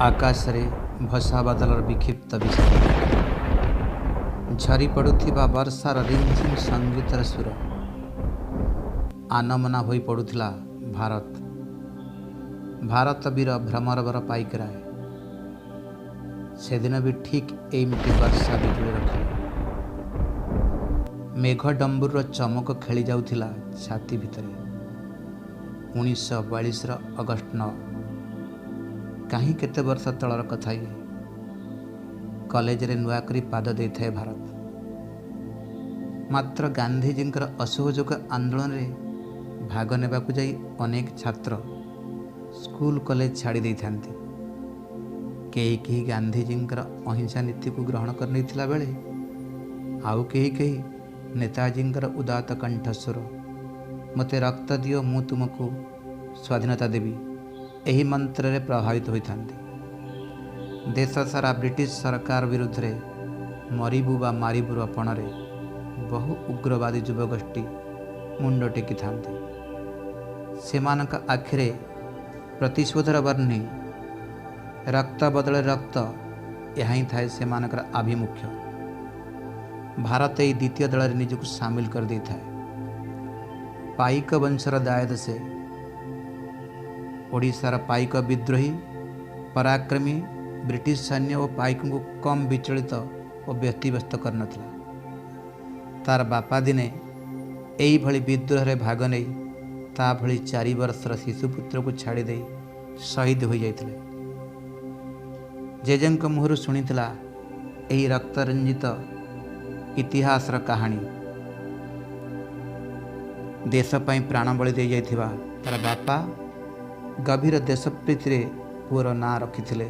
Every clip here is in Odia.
ଆକାଶରେ ଭସା ବାଦଲର ବିକ୍ଷିପ୍ତ ବିସ୍ତାର, ଝରି ପଡ଼ୁଥିବା ବର୍ଷାର ରିମଝିମ୍ ସଙ୍ଗୀତର ସୁର। ଆନମନା ହୋଇ ପଡ଼ୁଥିଲା ଭାରତ। ଭାରତ ବୀର ଭ୍ରମରବର ପାଇକରାୟ। ସେଦିନ ବି ଠିକ୍ ଏଇମିତି ବର୍ଷା ବିଜୁଳିର ଖେଳ। ମେଘ ଡମ୍ବୁରର ଚମକ ଖେଳି ଯାଉଥିଲା ଛାତି ଭିତରେ। 1942ର ଅଗଷ୍ଟ 9। କାହିଁ କେତେ ବର୍ଷ ତଳର କଥା ଇଏ। କଲେଜରେ ନୂଆ କରି ପାଦ ଦେଇଥାଏ ଭାରତ। ମାତ୍ର ଗାନ୍ଧିଜୀଙ୍କର ଅସହଯୋଗ ଆନ୍ଦୋଳନରେ ଭାଗ ନେବାକୁ ଯାଇ ଅନେକ ଛାତ୍ର ସ୍କୁଲ କଲେଜ ଛାଡ଼ି ଦେଇଥାନ୍ତି। କେହି କେହି ଗାନ୍ଧିଜୀଙ୍କର ଅହିଂସା ନୀତିକୁ ଗ୍ରହଣ କରିନେଇଥିଲା ବେଳେ ଆଉ କେହି କେହି ନେତାଜୀଙ୍କର ଉଦାତ୍ତ କଣ୍ଠସ୍ୱର, ମୋତେ ରକ୍ତ ଦିଅ ମୁଁ ତୁମକୁ ସ୍ୱାଧୀନତା ଦେବି, ଏହି ମନ୍ତ୍ରରେ ପ୍ରଭାବିତ ହୋଇଥାନ୍ତି। ଦେଶ ସାରା ବ୍ରିଟିଶ ସରକାର ବିରୁଦ୍ଧରେ ମରିବୁ ବା ମାରିବୁର ପଣରେ ବହୁ ଉଗ୍ରବାଦୀ ଯୁବଗୋଷ୍ଠୀ ମୁଣ୍ଡ ଟେକିଥାନ୍ତି। ସେମାନଙ୍କ ଆଖିରେ ପ୍ରତିଶୋଧର ବର୍ଣ୍ଣି, ରକ୍ତ ବଦଳରେ ରକ୍ତ, ଏହା ହିଁ ଥାଏ ସେମାନଙ୍କର ଆଭିମୁଖ୍ୟ। ଭାରତ ଏହି ଦ୍ୱିତୀୟ ଦଳରେ ନିଜକୁ ସାମିଲ କରିଦେଇଥାଏ। ପାଇକ ବଂଶର ଦାୟଦ ସେ। ଓଡ଼ିଶାର ପାଇକ ବିଦ୍ରୋହୀ, ପରାକ୍ରମୀ ବ୍ରିଟିଶ ସୈନ୍ୟ ଓ ପାଇକଙ୍କୁ କମ୍ ବିଚଳିତ ଓ ବ୍ୟତିବ୍ୟସ୍ତ କରିନଥିଲା। ତାର ବାପା ଦିନେ ଏଇଭଳି ବିଦ୍ରୋହରେ ଭାଗ ନେଇ ତା ଭଳି 4 ବର୍ଷର ଶିଶୁପୁତ୍ରକୁ ଛାଡ଼ିଦେଇ ଶହୀଦ ହୋଇଯାଇଥିଲେ। ଜେଜେଙ୍କ ମୁହଁରୁ ଶୁଣିଥିଲା ଏହି ରକ୍ତରଞ୍ଜିତ ଇତିହାସର କାହାଣୀ। ଦେଶ ପାଇଁ ପ୍ରାଣବଳି ଦେଇଯାଇଥିବା ତାର ବାପା ଗଭୀର ଦେଶପ୍ରୀତିରେ ପୁଅର ନାଁ ରଖିଥିଲେ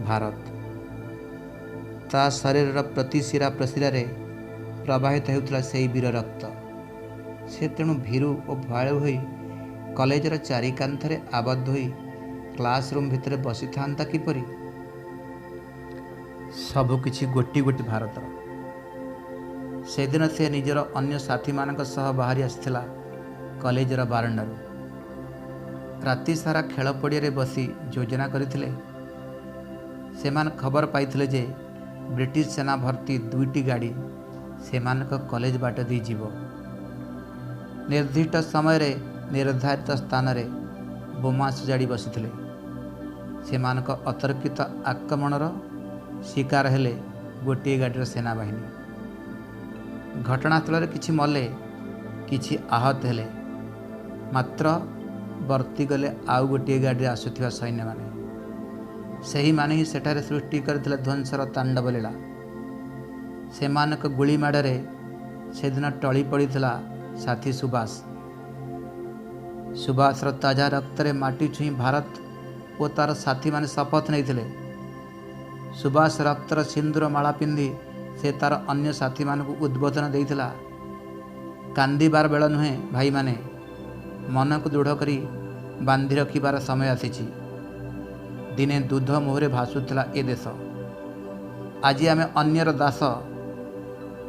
ଭାରତ। ତା ଶରୀରର ପ୍ରତି ଶିରା ପ୍ରଶିରାରେ ପ୍ରବାହିତ ହେଉଥିଲା ସେଇ ବୀର ରକ୍ତ। ସେ ତେଣୁ ଭୀରୁ ଓ ଭୟାଳୁ ହୋଇ କଲେଜର ଚାରି କାନ୍ଥରେ ଆବଦ୍ଧ ହୋଇ କ୍ଲାସ୍ ରୁମ୍ ଭିତରେ ବସିଥାନ୍ତା କିପରି? ସବୁକିଛି ଗୋଟି ଗୋଟି ଭାରତର। ସେଦିନ ସେ ନିଜର ଅନ୍ୟ ସାଥୀମାନଙ୍କ ସହ ବାହାରି ଆସିଥିଲା କଲେଜର ବାରଣ୍ଡାରୁ। ରାତି ସାରା ଖେଳ ପଡ଼ିଆରେ ବସି ଯୋଜନା କରିଥିଲେ। ସେମାନେ ଖବର ପାଇଥିଲେ ଯେ ବ୍ରିଟିଶ ସେନା ଭର୍ତ୍ତି 2ଟି ଗାଡ଼ି ସେମାନଙ୍କ କଲେଜ ବାଟ ଦେଇ ଯିବ। ନିର୍ଦ୍ଦିଷ୍ଟ ସମୟରେ ନିର୍ଦ୍ଧାରିତ ସ୍ଥାନରେ ବୋମା ସଜାଡ଼ି ବସିଥିଲେ। ସେମାନଙ୍କ ଅତର୍କିତ ଆକ୍ରମଣର ଶିକାର ହେଲେ ଗୋଟିଏ ଗାଡ଼ିର ସେନାବାହିନୀ। ଘଟଣାସ୍ଥଳରେ କିଛି ମଲେ, କିଛି ଆହତ ହେଲେ, ମାତ୍ର ବର୍ତ୍ତିଗଲେ ଆଉ ଗୋଟିଏ ଗାଡ଼ିରେ ଆସୁଥିବା ସୈନ୍ୟମାନେ। ସେହିମାନେ ହିଁ ସେଠାରେ ସୃଷ୍ଟି କରିଥିଲେ ଧ୍ୱଂସର ତାଣ୍ଡବଲୀଳା। ସେମାନଙ୍କ ଗୁଳିମାଡ଼ରେ ସେଦିନ ଟଳି ପଡ଼ିଥିଲା ସାଥୀ ସୁବାସ। ସୁବାସର ତାଜା ରକ୍ତରେ ମାଟି ଛୁଇଁ ଭାରତ ଓ ତାର ସାଥୀମାନେ ଶପଥ ନେଇଥିଲେ। ସୁବାସ ରକ୍ତର ସିନ୍ଦୁର ମାଳା ପିନ୍ଧି ସେ ତାର ଅନ୍ୟ ସାଥୀମାନଙ୍କୁ ଉଦ୍ବୋଧନ ଦେଇଥିଲା, କାନ୍ଦିବାର ବେଳ ନୁହେଁ ଭାଇମାନେ, ମନକୁ ଦୃଢ଼ କରି ବାନ୍ଧି ରଖିବାର ସମୟ ଆସିଛି। ଦିନେ ଦୁଧ ମୋହରେ ଭାସୁଥିଲା ଏ ଦେଶ, ଆଜି ଆମେ ଅନ୍ୟର ଦାସ।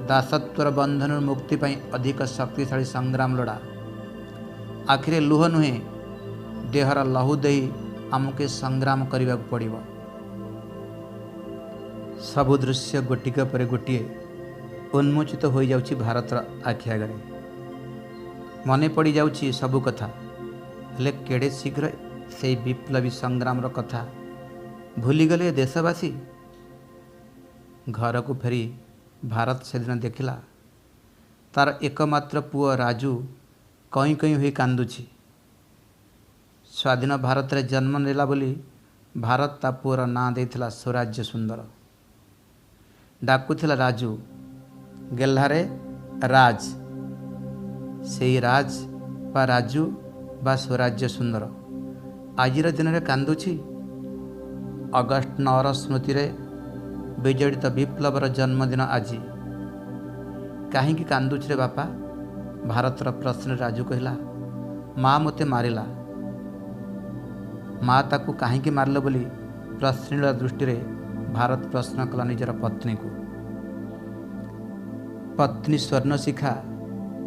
ଦାସତ୍ୱର ବନ୍ଧନରୁ ମୁକ୍ତି ପାଇଁ ଅଧିକ ଶକ୍ତିଶାଳୀ ସଂଗ୍ରାମ ଲୋଡ଼ା। ଆଖିରେ ଲୁହ ନୁହେଁ, ଦେହର ଲହୁ ଦେଇ ଆମକୁ ସଂଗ୍ରାମ କରିବାକୁ ପଡ଼ିବ। ସବୁ ଦୃଶ୍ୟ ଗୋଟିକ ପରେ ଗୋଟିଏ ଉନ୍ମୋଚିତ ହୋଇଯାଉଛି ଭାରତର ଆଖି ଆଗରେ। ମନେ ପଡ଼ିଯାଉଛି ସବୁ କଥା। ହେଲେ କେଡ଼େ ଶୀଘ୍ର ସେଇ ବିପ୍ଳବୀ ସଂଗ୍ରାମର କଥା ଭୁଲିଗଲେ ଦେଶବାସୀ। ଘରକୁ ଫେରି ଭାରତ ସେଦିନ ଦେଖିଲା ତାର ଏକମାତ୍ର ପୁଅ ରାଜୁ କଇଁ କଇଁ ହୋଇ କାନ୍ଦୁଛି। ସ୍ୱାଧୀନ ଭାରତରେ ଜନ୍ମ ନେଲା ବୋଲି ଭାରତ ତା ପୁଅର ନାଁ ଦେଇଥିଲା ସ୍ୱରାଜ୍ୟ ସୁନ୍ଦର। ଡାକୁଥିଲା ରାଜୁ, ଗେହ୍ଲାରେ ରାଜ। ସେଇ ରାଜ ବା ରାଜୁ ବା ସ୍ୱରାଜ୍ୟ ସୁନ୍ଦର ଆଜିର ଦିନରେ କାନ୍ଦୁଛି। ଅଗଷ୍ଟ 9ର ସ୍ମୃତିରେ ବିଜଡ଼ିତ ବିପ୍ଳବର ଜନ୍ମଦିନ ଆଜି। କାହିଁକି କାନ୍ଦୁଛି ରେ ବାପା? ଭାରତର ପ୍ରଶ୍ନରେ ରାଜୁ କହିଲା, ମା ମୋତେ ମାରିଲା। ମା ତାକୁ କାହିଁକି ମାରିଲ ବୋଲି ପ୍ରଶ୍ନିଳ ଦୃଷ୍ଟିରେ ଭାରତ ପ୍ରଶ୍ନ କଲା ନିଜର ପତ୍ନୀକୁ। ପତ୍ନୀ ସ୍ୱର୍ଣ୍ଣଶିଖା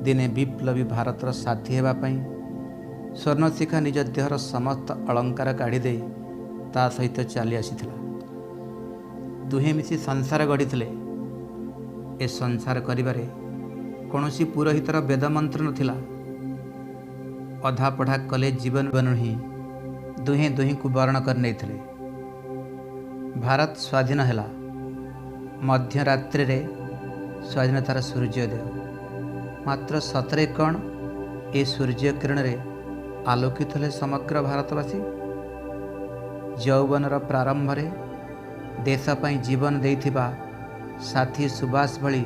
ଦିନେ ବିପ୍ଳବୀ ଭାରତର ସାଥୀ ହେବା ପାଇଁ ସ୍ୱର୍ଣ୍ଣଶିଖା ନିଜ ଦେହର ସମସ୍ତ ଅଳଙ୍କାର କାଢ଼ିଦେଇ ତା ସହିତ ଚାଲି ଆସିଥିଲା। ଦୁହେଁ ମିଶି ସଂସାର ଗଢ଼ିଥିଲେ। ଏ ସଂସାର କରିବାରେ କୌଣସି ପୁରୋହିତର ବେଦମନ୍ତ୍ର ନଥିଲା। ଅଧାପଢ଼ା କଲେଜ ଜୀବନରୁ ହିଁ ଦୁହେଁ ଦୁହିଁଙ୍କୁ ବରଣ କରିନେଇଥିଲେ। ଭାରତ ସ୍ୱାଧୀନ ହେଲା। ମଧ୍ୟରାତ୍ରିରେ ସ୍ୱାଧୀନତାର ସୂର୍ଯ୍ୟୋଦୟ। ମାତ୍ର ସତରେ କ'ଣ ଏ ସୂର୍ଯ୍ୟ କିରଣରେ ଆଲୋକିତ ହେଲେ ସମଗ୍ର ଭାରତବାସୀ? ଯୌବନର ପ୍ରାରମ୍ଭରେ ଦେଶ ପାଇଁ ଜୀବନ ଦେଇଥିବା ସାଥୀ ସୁଭାଷ ଭଳି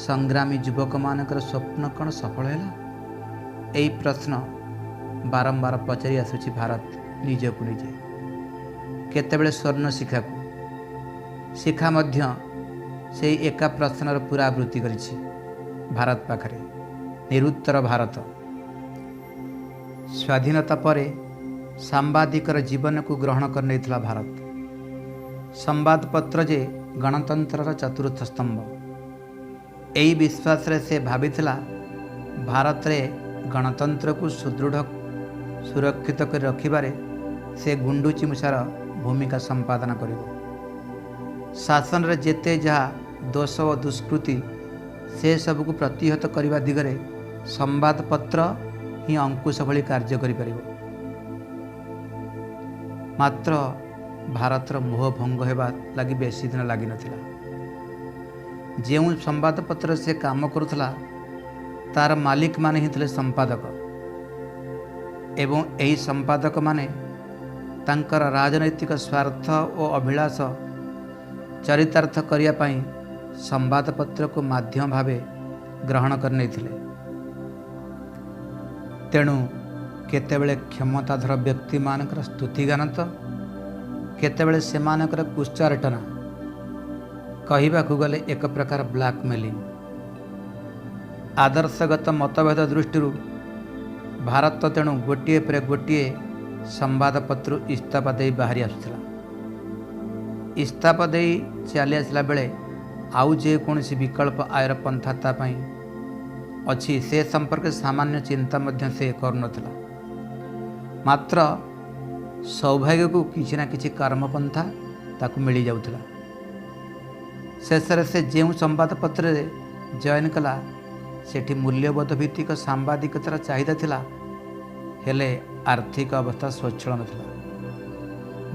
ସଂଗ୍ରାମୀ ଯୁବକମାନଙ୍କର ସ୍ୱପ୍ନ କ'ଣ ସଫଳ ହେଲା? ଏହି ପ୍ରଶ୍ନ ବାରମ୍ବାର ପଚାରି ଆସୁଛି ଭାରତ ନିଜକୁ ନିଜେ, କେତେବେଳେ ସ୍ୱର୍ଣ୍ଣ ଶିଖାକୁ। ଶିଖା ମଧ୍ୟ ସେଇ ଏକା ପ୍ରଶ୍ନର ପୁରାବୃତ୍ତି କରିଛି ଭାରତ ପାଖରେ। ନିରୁତ୍ତର ଭାରତ। ସ୍ୱାଧୀନତା ପରେ ସାମ୍ବାଦିକର ଜୀବନକୁ ଗ୍ରହଣ କରିନେଇଥିଲା ଭାରତ। ସମ୍ବାଦପତ୍ର ଯେ ଗଣତନ୍ତ୍ରର ଚତୁର୍ଥ ସ୍ତମ୍ଭ, ଏହି ବିଶ୍ୱାସରେ ସେ ଭାବିଥିଲା ଭାରତରେ ଗଣତନ୍ତ୍ରକୁ ସୁଦୃଢ଼ ସୁରକ୍ଷିତ କରି ରଖିବାରେ ସେ ଗୁଣ୍ଡୁଚି ମୂଷାର ଭୂମିକା ସମ୍ପାଦନ କରିବ। ଶାସନରେ ଯେତେ ଯାହା ଦୋଷ ଓ ଦୁଷ୍କୃତି, ସେସବୁକୁ ପ୍ରତିହତ କରିବା ଦିଗରେ ସମ୍ବାଦପତ୍ର ହିଁ ଅଙ୍କୁଶ ଭଳି କାର୍ଯ୍ୟ କରିପାରିବ। ମାତ୍ର ଭାରତର ମୋହ ଭଙ୍ଗ ହେବା ଲାଗି ବେଶୀ ଦିନ ଲାଗିନଥିଲା। ଯେଉଁ ସମ୍ବାଦପତ୍ରରେ ସେ କାମ କରୁଥିଲା, ତାର ମାଲିକମାନେ ହିଁ ଥିଲେ ସମ୍ପାଦକ ଏବଂ ଏହି ସମ୍ପାଦକମାନେ ତାଙ୍କର ରାଜନୈତିକ ସ୍ୱାର୍ଥ ଓ ଅଭିଳାଷ ଚରିତାର୍ଥ କରିବା ପାଇଁ ସମ୍ବାଦପତ୍ରକୁ ମାଧ୍ୟମ ଭାବେ ଗ୍ରହଣ କରିନେଇଥିଲେ। ତେଣୁ କେତେବେଳେ କ୍ଷମତାଧର ବ୍ୟକ୍ତିମାନଙ୍କର ସ୍ତୁତିଗାନ ତ କେତେବେଳେ ସେମାନଙ୍କର କୁତ୍ସାରଟନା, କହିବାକୁ ଗଲେ ଏକ ପ୍ରକାର ବ୍ଲାକମେଲିଂ। ଆଦର୍ଶଗତ ମତଭେଦ ଦୃଷ୍ଟିରୁ ଭାରତ ତେଣୁ ଗୋଟିଏ ପରେ ଗୋଟିଏ ସମ୍ବାଦପତ୍ରରୁ ଇସ୍ତଫା ଦେଇ ବାହାରି ଆସୁଥିଲା। ଇସ୍ତଫା ଦେଇ ଚାଲି ଆସିଲା ବେଳେ ଆଉ ଯେକୌଣସି ବିକଳ୍ପ ଆୟର ପନ୍ଥା ତା ପାଇଁ ଅଛି, ସେ ସମ୍ପର୍କରେ ସାମାନ୍ୟ ଚିନ୍ତା ମଧ୍ୟ ସେ କରୁନଥିଲା। ମାତ୍ର ସୌଭାଗ୍ୟକୁ କିଛି ନା କିଛି କର୍ମପନ୍ଥା ତାକୁ ମିଳିଯାଉଥିଲା। ଶେଷରେ ସେ ଯେଉଁ ସମ୍ବାଦପତ୍ରରେ ଜଏନ୍ କଲା, ସେଠି ମୂଲ୍ୟବୋଧ ଭିତ୍ତିକ ସାମ୍ବାଦିକତାର ଚାହିଦା ଥିଲା, ହେଲେ ଆର୍ଥିକ ଅବସ୍ଥା ସ୍ୱଚ୍ଛଳ ନଥିଲା।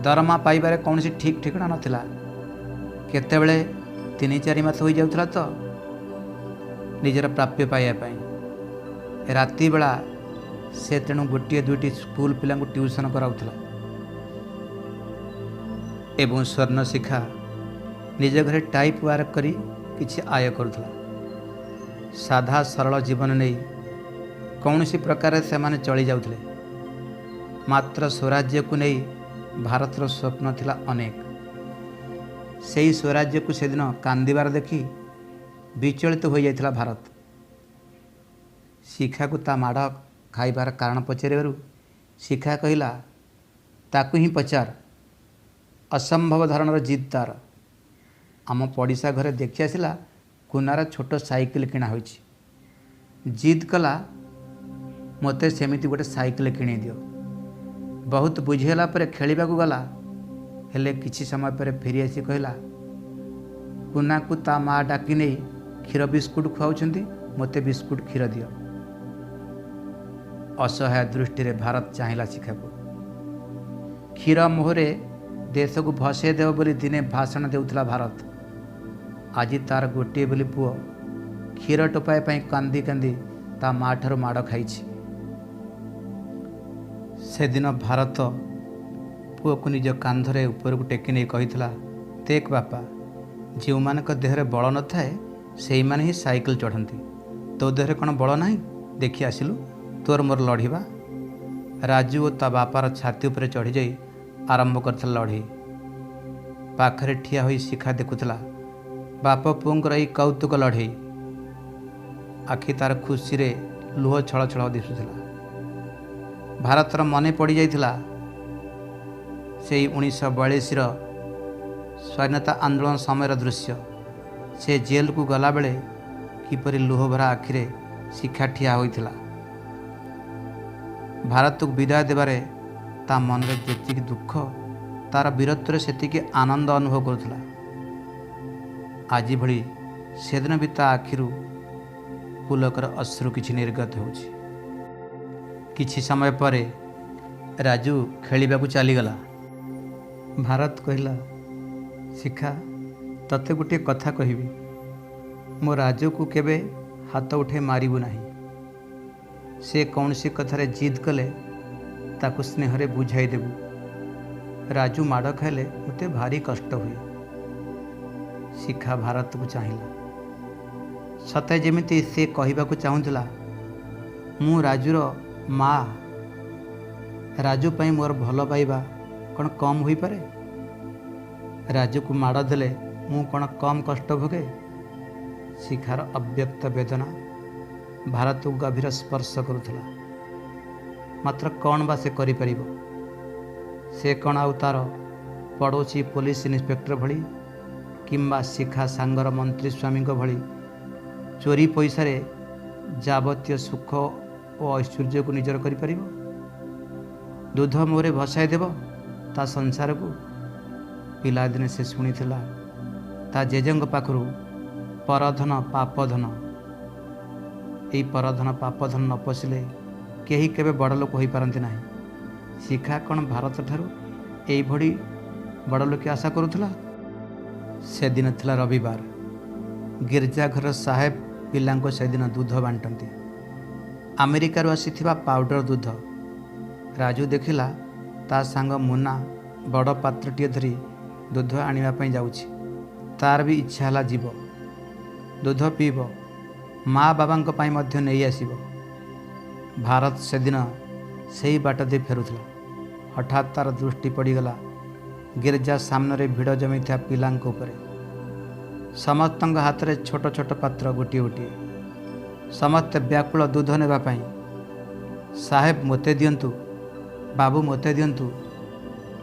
ଦରମା ପାଇବାରେ କୌଣସି ଠିକ୍ ଠିକଣା ନଥିଲା। କେତେବେଳେ 3-4 ମାସ ହୋଇଯାଉଥିଲା ତ ନିଜର ପ୍ରାପ୍ୟ ପାଇବା ପାଇଁ। ରାତିବେଳା ସେ ତେଣୁ ଗୋଟିଏ ଦୁଇଟି ସ୍କୁଲ ପିଲାଙ୍କୁ ଟ୍ୟୁସନ୍ କରାଉଥିଲା ଏବଂ ସ୍ୱର୍ଣ୍ଣଶିଖା ନିଜ ଘରେ ଟାଇପ୍ ୱାର୍କ କରି କିଛି ଆୟ କରୁଥିଲା। ସାଧା ସରଳ ଜୀବନ ନେଇ କୌଣସି ପ୍ରକାରେ ସେମାନେ ଚଳି ଯାଉଥିଲେ। ମାତ୍ର ସ୍ୱରାଜ୍ୟକୁ ନେଇ ଭାରତର ସ୍ୱପ୍ନ ଥିଲା ଅନେକ। ସେହି ସ୍ୱରାଜ୍ୟକୁ ସେଦିନ କାନ୍ଦିବାର ଦେଖି ବିଚଳିତ ହୋଇଯାଇଥିଲା ଭାରତ। ଶିଖାକୁ ତା ମାଡ଼ ଖାଇବାର କାରଣ ପଚାରିବାରୁ ଶିଖା କହିଲା, ତାକୁ ହିଁ ପଚାର, ଅସମ୍ଭବ ଧରଣର ଜିଦ୍ ତାର। ଆମ ପଡ଼ିଶା ଘରେ ଦେଖି ଆସିଲା କୁନାର ଛୋଟ ସାଇକେଲ କିଣା ହୋଇଛି। ଜିଦ୍ କଲା ମୋତେ ସେମିତି ଗୋଟେ ସାଇକେଲ କିଣେଇ ଦିଅ। ବହୁତ ବୁଝେଇଲା ପରେ ଖେଳିବାକୁ ଗଲା, ହେଲେ କିଛି ସମୟ ପରେ ଫେରି ଆସି କହିଲା, କୁନାକୁ ତା ମା ଡାକି ନେଇ କ୍ଷୀର ବିସ୍କୁଟ ଖୁଆଉଛନ୍ତି, ମୋତେ ବିସ୍କୁଟ କ୍ଷୀର ଦିଅ। ଅସହାୟ ଦୃଷ୍ଟିରେ ଭାରତ ଚାହିଁଲା ଶିଖାକୁ। କ୍ଷୀର ମୋହରେ ଦେଶକୁ ଭସେଇ ଦେବ ବୋଲି ଦିନେ ଭାଷଣ ଦେଉଥିଲା ଭାରତ। ଆଜି ତାର ଗୋଟିଏ ବୋଲି ପୁଅ କ୍ଷୀର ଟୋପାଏ ପାଇଁ କାନ୍ଦି କାନ୍ଦି ତା ମା ଠାରୁ ମାଡ଼ ଖାଇଛି। ସେଦିନ ଭାରତ ପୁଅକୁ ନିଜ କାନ୍ଧରେ ଉପରକୁ ଟେକି ନେଇ କହିଥିଲା, ଦେଖ ବାପା, ଯେଉଁମାନଙ୍କ ଦେହରେ ବଳ ନଥାଏ ସେଇମାନେ ହିଁ ସାଇକେଲ ଚଢ଼ନ୍ତି। ତୋ ଦେହରେ କ'ଣ ବଳ ନାହିଁ? ଦେଖି ଆସିଲୁ, ତୋର ମୋର ଲଢ଼ିବା। ରାଜୁ ଓ ତା ବାପାର ଛାତି ଉପରେ ଚଢ଼ିଯାଇ ଆରମ୍ଭ କରିଥିଲା ଲଢ଼େଇ। ପାଖରେ ଠିଆ ହୋଇ ଶିଖା ଦେଖୁଥିଲା ବାପ ପୁଅଙ୍କର ଏଇ କୌତୁକ ଲଢ଼େଇ। ଆଖି ତାର ଖୁସିରେ ଲୁହ ଛଳଛଳ ଦିଶୁଥିଲା। ଭାରତର ମନେ ପଡ଼ିଯାଇଥିଲା ସେଇ 1942ର ସ୍ୱାଧୀନତା ଆନ୍ଦୋଳନ ସମୟର ଦୃଶ୍ୟ। ସେ ଜେଲକୁ ଗଲାବେଳେ କିପରି ଲୁହଭରା ଆଖିରେ ଶିଖା ଠିଆ ହୋଇଥିଲା। ଭାରତକୁ ବିଦାୟ ଦେବାରେ ତା ମନରେ ଯେତିକି ଦୁଃଖ, ତା'ର ବୀରତ୍ୱରେ ସେତିକି ଆନନ୍ଦ ଅନୁଭବ କରୁଥିଲା। ଆଜି ଭଳି ସେଦିନ ବି ତା ଆଖିରୁ ପୁଲକର ଅଶ୍ରୁ କିଛି ନିର୍ଗତ ହେଉଛି। କିଛି ସମୟ ପରେ ରାଜୁ ଖେଳିବାକୁ ଚାଲିଗଲା। ଭାରତ କହିଲା, ଶିଖା, ତତେ ଗୋଟିଏ କଥା କହିବି। ମୋ ରାଜୁକୁ କେବେ ହାତ ଉଠାଇ ମାରିବୁ ନାହିଁ। ସେ କୌଣସି କଥାରେ ଜିଦ୍ କଲେ ତାକୁ ସ୍ନେହରେ ବୁଝାଇ ଦେବୁ। ରାଜୁ ମାଡ଼ ଖାଇଲେ ମୋତେ ଭାରି କଷ୍ଟ ହୁଏ। ଶିଖା ଭାରତକୁ ଚାହିଁଲା, ସତେ ଯେମିତି ସେ କହିବାକୁ ଚାହୁଁଥିଲା, ମୁଁ ରାଜୁର ମା, ରାଜୁ ପାଇଁ ମୋର ଭଲ ପାଇବା କ'ଣ କମ୍ ହୋଇପାରେ? ରାଜୁକୁ ମାଡ଼ ଦେଲେ ମୁଁ କ'ଣ କମ୍ କଷ୍ଟ ଭୋଗେ? ଶିଖାର ଅବ୍ୟକ୍ତ ବେଦନା ଭାରତକୁ ଗଭୀର ସ୍ପର୍ଶ କରୁଥିଲା। ମାତ୍ର କ'ଣ ବା ସେ କରିପାରିବ? ସେ କ'ଣ ଆଉ ତା'ର ପଡ଼ୋଶୀ ପୋଲିସ ଇନ୍ସପେକ୍ଟର ଭଳି କିମ୍ବା ଶିଖା ସାଙ୍ଗର ମନ୍ତ୍ରୀ ସ୍ୱାମୀଙ୍କ ଭଳି ଚୋରି ପଇସାରେ ଯାବତୀୟ ସୁଖ ଓ ଐଶ୍ୱର୍ଯ୍ୟକୁ ନିଜର କରିପାରିବ? ଦୁଧ ମୋରେ ଭସାଇ ଦେବ ତା ସଂସାରକୁ? ପିଲାଦିନେ ସେ ଶୁଣିଥିଲା ତା ଜେଜେଙ୍କ ପାଖରୁ, ପରଧନ ପାପଧନ। ଏଇ ପରଧନ ପାପଧନ ନ ପଶିଲେ କେହି କେବେ ବଡ଼ ଲୋକ ହୋଇପାରନ୍ତି ନାହିଁ। ଶିଖା କ'ଣ ଭାରତଠାରୁ ଏଇଭଳି ବଡ଼ ଲୋକେ ଆଶା କରୁଥିଲା? ସେଦିନ ଥିଲା ରବିବାର। ଗିର୍ଜାଘର ସାହେବ ପିଲାଙ୍କୁ ସେଦିନ ଦୁଧ ବାଣ୍ଟନ୍ତି, ଆମେରିକାରୁ ଆସିଥିବା ପାଉଡ଼ର ଦୁଧ। ରାଜୁ ଦେଖିଲା ତା ସାଙ୍ଗ ମୁନା ବଡ଼ ପାତ୍ରଟିଏ ଧରି ଦୁଧ ଆଣିବା ପାଇଁ ଯାଉଛି। ତାର ବି ଇଚ୍ଛା ହେଲା ଯିବ, ଦୁଧ ପିଇବ, ମା ବାବାଙ୍କ ପାଇଁ ମଧ୍ୟ ନେଇ ଆସିବ। ଭାରତ ସେଦିନ ସେଇ ବାଟ ଦେଇ ଫେରୁଥିଲା। ହଠାତ୍ ତାର ଦୃଷ୍ଟି ପଡ଼ିଗଲା ଗିର୍ଜା ସାମ୍ନାରେ ଭିଡ଼ ଜମିଥିବା ପିଲାଙ୍କ ଉପରେ। ସମସ୍ତଙ୍କ ହାତରେ ଛୋଟ ଛୋଟ ପାତ୍ର ଗୋଟିଏ ଗୋଟିଏ। ସମସ୍ତେ ବ୍ୟାକୁଳ ଦୁଧ ନେବା ପାଇଁ। ସାହେବ ମୋତେ ଦିଅନ୍ତୁ, ବାବୁ ମୋତେ ଦିଅନ୍ତୁ,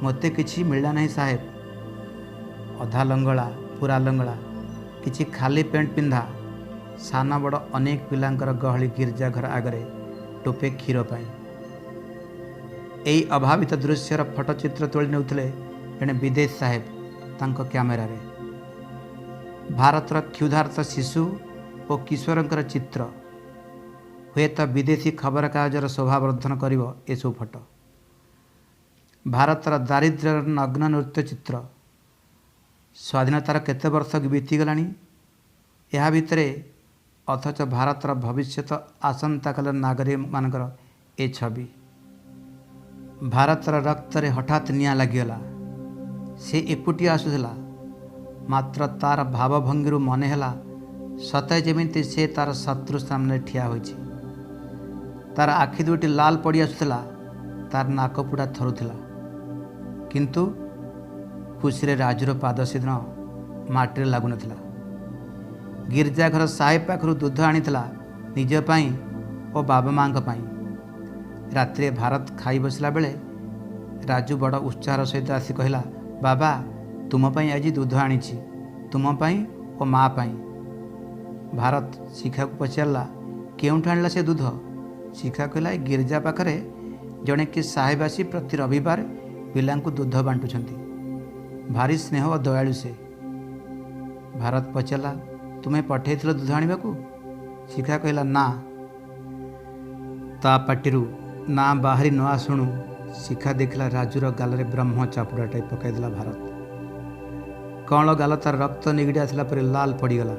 ମୋତେ କିଛି ମିଳିଲା ନାହିଁ ସାହେବ। ଅଧା ଲଙ୍ଗଳା, ପୁରା ଲଙ୍ଗଳା, କିଛି ଖାଲି ପ୍ୟାଣ୍ଟ ପିନ୍ଧା ସାନ ବଡ଼ ଅନେକ ପିଲାଙ୍କର ଗହଳି ଗିର୍ଜା ଘର ଆଗରେ ଟୋପେ କ୍ଷୀର ପାଇଁ। ଏଇ ଅଭାବିତ ଦୃଶ୍ୟର ଫଟୋଚିତ୍ର ତୋଳି ନେଉଥିଲେ ଜଣେ ବିଦେଶ ସାହେବ ତାଙ୍କ କ୍ୟାମେରାରେ। ଭାରତର କ୍ଷୁଧାର୍ତ ଶିଶୁ ଓ କିଶୋରଙ୍କର ଚିତ୍ର ହୁଏତ ବିଦେଶୀ ଖବରକାଗଜର ଶୋଭାବର୍ଦ୍ଧନ କରିବ ଏସବୁ ଫଟୋ। ଭାରତର ଦାରିଦ୍ର୍ୟର ନଗ୍ନ ନୃତ୍ୟ ଚିତ୍ର। ସ୍ୱାଧୀନତାର କେତେ ବର୍ଷ ବିତିଗଲାଣି ଏହା ଭିତରେ, ଅଥଚ ଭାରତର ଭବିଷ୍ୟତ ଆସନ୍ତାକାଲିର ନାଗରିକମାନଙ୍କର ଏ ଛବି। ଭାରତର ରକ୍ତରେ ହଠାତ୍ ନିଆଁ ଲାଗିଗଲା। ସେ ଏକୁଟିଆ ଆସୁଥିଲା, ମାତ୍ର ତାର ଭାବଭଙ୍ଗୀରୁ ମନେ ହେଲା ସତେ ଯେମିତି ସେ ତାର ଶତ୍ରୁ ସାମ୍ନାରେ ଠିଆ ହୋଇଛି। ତାର ଆଖି ଦୁଇଟି ଲାଲ ପଡ଼ି ଆସୁଥିଲା, ତାର ନାକପୁଡ଼ା ଥରୁଥିଲା। କିନ୍ତୁ ଖୁସିରେ ରାଜୁର ପାଦ ସେଦିନ ମାଟିରେ ଲାଗୁନଥିଲା। ଗିର୍ଜାଘର ସାହେବ ପାଖରୁ ଦୁଧ ଆଣିଥିଲା ନିଜ ପାଇଁ ଓ ବାବା ମାଆଙ୍କ ପାଇଁ। ରାତିରେ ଭାରତ ଖାଇ ବସିଲା ବେଳେ ରାଜୁ ବଡ଼ ଉତ୍ସାହର ସହିତ ଆସି କହିଲା, ବାବା, ତୁମ ପାଇଁ ଆଜି ଦୁଧ ଆଣିଛି, ତୁମ ପାଇଁ ଓ ମା ପାଇଁ। ଭାରତ ଶିଖାକୁ ପଚାରିଲା, କେଉଁଠୁ ଆଣିଲା ସେ ଦୁଧ? ଶିଖା କହିଲା, ଏ ଗିର୍ଜା ପାଖରେ ଜଣେ କିଏ ସାହେବ ଆସି ପ୍ରତି ରବିବାର ପିଲାଙ୍କୁ ଦୁଧ ବାଣ୍ଟୁଛନ୍ତି। ଭାରି ସ୍ନେହ ଓ ଦୟାଳୁ ସେ। ଭାରତ ପଚାରିଲା, ତୁମେ ପଠେଇଥିଲ ଦୁଧ ଆଣିବାକୁ? ଶିଖା କହିଲା, ନା। ତା ପାଟିରୁ ନା ବାହାରି ନ ଆସୁଣୁ ଶିଖା ଦେଖିଲା ରାଜୁର ଗାଲରେ ବ୍ରହ୍ମ ଚାପୁଡ଼ାଟାଏ ପକାଇଦେଲା ଭାରତ। କଅଁଳ ଗାଲ ତାର ରକ୍ତ ନିଗିଡ଼ି ଆସିଲା ପରେ ଲାଲ ପଡ଼ିଗଲା।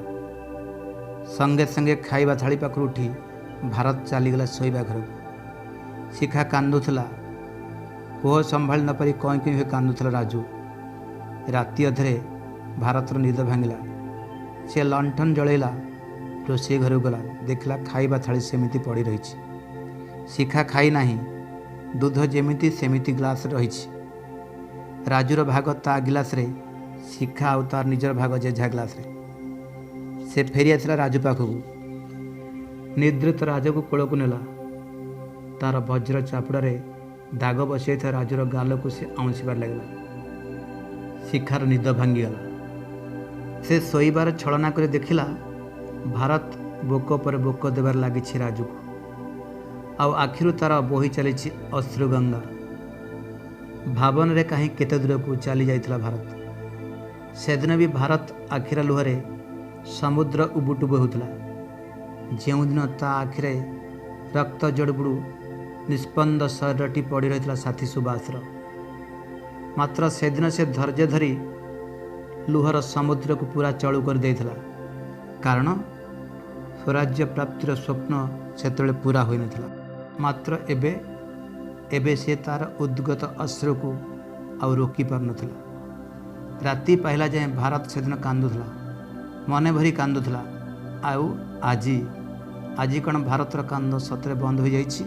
ସଙ୍ଗେ ସଙ୍ଗେ ଖାଇବା ଥାଳି ପାଖରୁ ଉଠି ଭାରତ ଚାଲିଗଲା ଶୋଇବା ଘରକୁ। ଶିଖା କାନ୍ଦୁଥିଲା, କୋହ ସମ୍ଭାଳି ନପାରି କଇଁ କଇଁ ହୋଇ କାନ୍ଦୁଥିଲା ରାଜୁ। ରାତି ଅଧରେ ଭାରତର ନିଦ ଭାଙ୍ଗିଲା। ସେ ଲଣ୍ଠନ ଜଳେଇଲା, ରୋଷେଇ ଘରକୁ ଗଲା। ଦେଖିଲା ଖାଇବା ଥାଳି ସେମିତି ପଡ଼ି ରହିଛି। ଶିଖା ଖାଇ ନାହିଁ, ଦୁଧ ଯେମିତି ସେମିତି ଗ୍ଲାସରେ ରହିଛି। ରାଜୁର ଭାଗ ତା ଗିଲାସରେ, ଶିଖା ଆଉ ତାର ନିଜର ଭାଗ ଯେଝା ଗ୍ଲାସରେ। ସେ ଫେରି ଆସିଲା ରାଜୁ ପାଖକୁ। ନିଦ୍ରିତ ରାଜକୁ କୋଳକୁ ନେଲା। ତାର ବଜ୍ର ଚାପୁଡ଼ାରେ ଦାଗ ବସିଯାଇଥିବା ରାଜୁର ଗାଲକୁ ସେ ଆଉଁସିବାରେ ଲାଗିଲା। ଶିଖାର ନିଦ ଭାଙ୍ଗିଗଲା। ସେ ଶୋଇବାର ଛଳନା କରି ଦେଖିଲା ଭାରତ ବୋକ ପରେ ବୋକ ଦେବାରେ ଲାଗିଛି ରାଜୁକୁ, ଆଉ ଆଖିରୁ ତାର ବୋହି ଚାଲିଛି ଅଶ୍ରୁଗଙ୍ଗା। ଭାବନାରେ କାହିଁ କେତେ ଦୂରକୁ ଚାଲି ଯାଇଥିଲା ଭାରତ। ସେଦିନ ବି ଭାରତ ଆଖିର ଲୁହରେ ସମୁଦ୍ର ଉବୁଟୁବୁ ହେଉଥିଲା, ଯେଉଁଦିନ ତା ଆଖିରେ ରକ୍ତ ଜଡ଼ୁବୁଡ଼ୁ ନିଷ୍ପନ୍ଦ ଶରୀରଟି ପଡ଼ି ରହିଥିଲା ସାଥୀ ସୁବାସର। ମାତ୍ର ସେଦିନ ସେ ଧୈର୍ଯ୍ୟ ଧରି ଲୁହର ସମୁଦ୍ରକୁ ପୁରା ଚଳୁ କରିଦେଇଥିଲା, କାରଣ ସ୍ୱରାଜ୍ୟ ପ୍ରାପ୍ତିର ସ୍ୱପ୍ନ ସେତେବେଳେ ପୁରା ହୋଇନଥିଲା। ମାତ୍ର ଏବେ ଏବେ ସେ ତା'ର ଉଦ୍ଗତ ଅଶ୍ରୁକୁ ଆଉ ରୋକି ପାରୁନଥିଲା। ରାତି ପାହିଲା ଯାଏଁ ଭାରତ ସେଦିନ କାନ୍ଦୁଥିଲା, ମନେ ଭରି କାନ୍ଦୁଥିଲା। ଆଉ ଆଜି ଆଜି କ'ଣ ଭାରତର କାନ୍ଦ ସତରେ ବନ୍ଦ ହୋଇଯାଇଛି?